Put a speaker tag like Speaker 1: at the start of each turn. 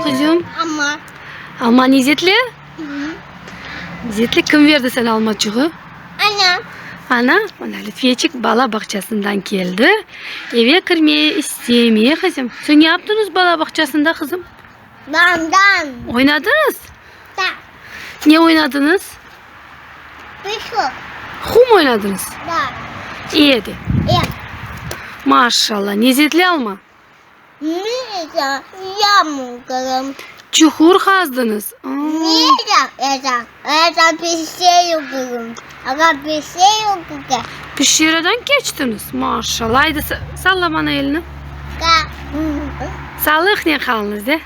Speaker 1: Qızım?
Speaker 2: Alma.
Speaker 1: Alma lezetli? Lezetli. Kim berdi sana almaçığı?
Speaker 2: Ana.
Speaker 1: Ana? Ana, Lütfiyeciq bala bağçasından keldi. Eve kirmeye istemey, qızım. Sen ne yaptıñız bala bağçasında, qızım?
Speaker 2: Bandan.
Speaker 1: Oynadıñız?
Speaker 2: Da.
Speaker 1: Ne oynadıñız?
Speaker 2: Pişik.
Speaker 1: Hum oynadıñız?
Speaker 2: Da.
Speaker 1: İyi edi.
Speaker 2: Evet.
Speaker 1: Maşallah, lezetli alma. Çuqur qazdıñız. Pişiradan keçtiñiz. Maşallah. Aydı, salla bana elini. Sağlıqnen qalıñız, de.